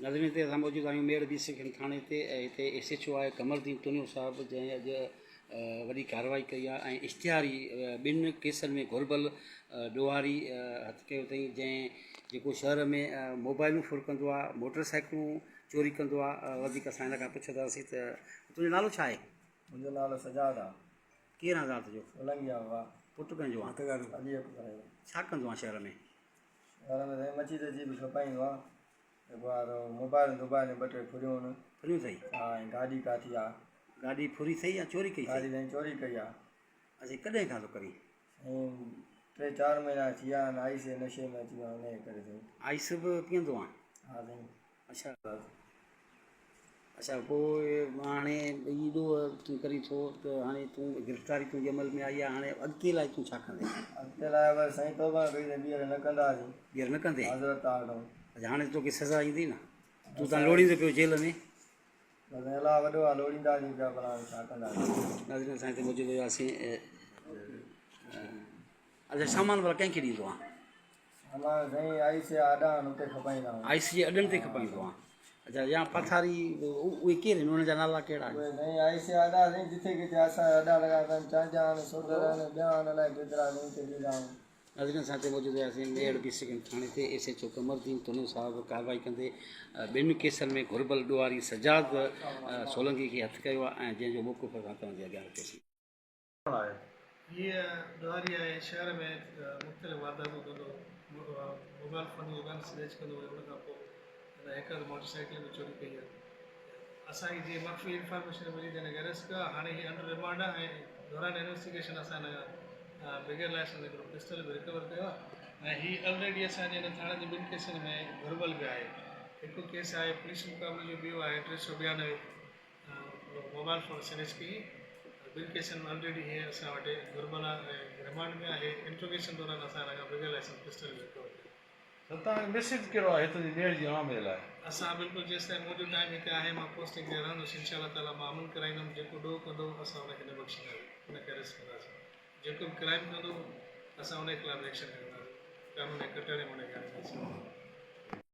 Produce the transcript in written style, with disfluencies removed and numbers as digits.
ناظرين هتي اسان موجود آهيون ميڙ بي سيڪشن ٿاڻي تي ۽ هتي ايس ايڇ او آهي قمر الدين تنيو صاحب جنهن اڄ وڏي ڪارروائي ڪئي آهي ۽ اشتهاري ٻن ڪيسن ۾ گهربل ڏوهاري هٿ ڪيو اٿئي جنهن جيڪو شهر ۾ موبائلون ڦر ڪندو آهي موٽر سائيڪلون چوري ڪندو آهي وڌيڪ اسان هن کان پڇنداسين ته تنهنجو نالو ڇا آهي؟ منهنجو نالو سجاد آهي. ڪير آهي ذات جو؟ سولنگي آهي بابا. پٽ ڪنهن جو آهي؟ علي اڪبر جو. ڇا ڪندو آهي شهر ۾؟ شهر ۾ سائين مڇي تڇي به کپائيندو آهي. جيڪو آهي سو موبائل دوبائل ٻه ٽي ڦريون هن. ڦريون اٿئي؟ ها ۽ گاڏي ڪاٿي آ. گاڏي ڦري اٿئي يا چوري ڪئي اٿئي؟ گاڏي سائين چوري ڪئي آ. اڇا ڪڏهن کان ٿو ڪرين؟ سائين ٽي چار مهينا ٿي ويا آهن آئس جي نشي ۾ اچي ويو آهيان انهيء ڪري سائين. آئس به پيئندو آهين؟ ها سائين. اڇا اڇا پوء هاڻي هي ڏوهه تون ڪرين ٿو ته هاڻي تون گرفتاري تنهنجي عمل ۾ آئي آهي هاڻي اڳتي لاء تون ڇا ڪندين؟ اڳتي لاء بس سائين توبه ڪئي ته ٻيهر نه ڪنداسين. ٻيهر نه ڪندين؟ حضرت تعاليٰ کان. اڇا هاڻي توکي سزا ايندي نه تون ته لوڙيندو پيو جيل ۾. بس سائين الله وڏو آهي لوڙينداسين پيا پر هاڻي ڇا ڪنداسين. ناظرين اسان هتي موجود هياسين اڇا سامان ڀلا ڪنهن کي ڏيندو آهين؟ امان سائين آئيس جا اڏا آهن اتي کپائيندا آهيون. آئيس جي اڏن تي کپائيندو آهين. اڇا يا پاٿاري اهي ڪير آهن انهن جا نالا ڪهڙا آهن؟ اهي سائين آئيس جا اڏا سائين جٿي ڪٿي اسان جا اڏا لڳا پيا آهن چانجا آهن سوڍر آهن ٻيا آهن الائي ڪيترا سائين اتي ڏيندا آهيون. ناظرين اسان هتي موجود هياسين ميهڙ بي سيڪنڊ ٿاڻي تي S H O Qamar Uddin Tunio صاحب ڪارروائي ڪندي ٻن ڪيسن ۾ گهربل ڏوهاري سجاد سولنگي کي هٿ ڪيو آهي ۽ جنهن جو موقف اسان توهان جي اڳيان رکيوسين. آهي. هيء ڏوهاري آهي شهر ۾ مختلف وارداتون ڪندو هو، موبائل فون جي دڪان سنيچ ڪندو هو ان کان پوء هن هڪ اڌ موٽر سائيڪل به چوري ڪئي آهي. اسان کي جيئن مخفي انفارميشن ملي ته هن کي اريسٽ ڪيو آهي هاڻي هي انڊر ريمانڊ آهي ۽ دوران انويسٽيگيشن اسان هن کان بغير لائسنس هڪڙو پسٽل به رڪور ڪيو آهي ۽ هي الريڊي اسان جي هن ٿاڻي جي ٻن ڪيسن ۾ گهربل به آهي هڪ ڪيس آهي پوليس مقابلي جو ٻيو آهي 392 موبائل فون سنيچ ڪئي ٻن ڪيسن ۾ الريڊي هي اسان وٽ گهربل آهي ۽ رمانڊ ۾ آهي انٽروگيشن دوران اسان هن کان بغير لائسنس پسٽل به رڪور ڪيو. سر توهان جو ميسيج ڪهڙو آهي هتان جي ميڙ جي عوام جي لاء. اسان بلڪل جيستائين منهنجو ٽائيم هتي آهي مان پوسٽنگ تي رهندس انشاء الله تعالي مان امن ڪرائيندم جيڪو ڏوهه ڪندو اسان ان کي نه بخشينداسين ان کي اريسٽ ڪنداسين جيڪو به ڪرائيم ڪندو اسان ان جي خلاف ايڪشن کڻنداسين قانون جي ڪٽهڙي ۾ ان کي آڻينداسين.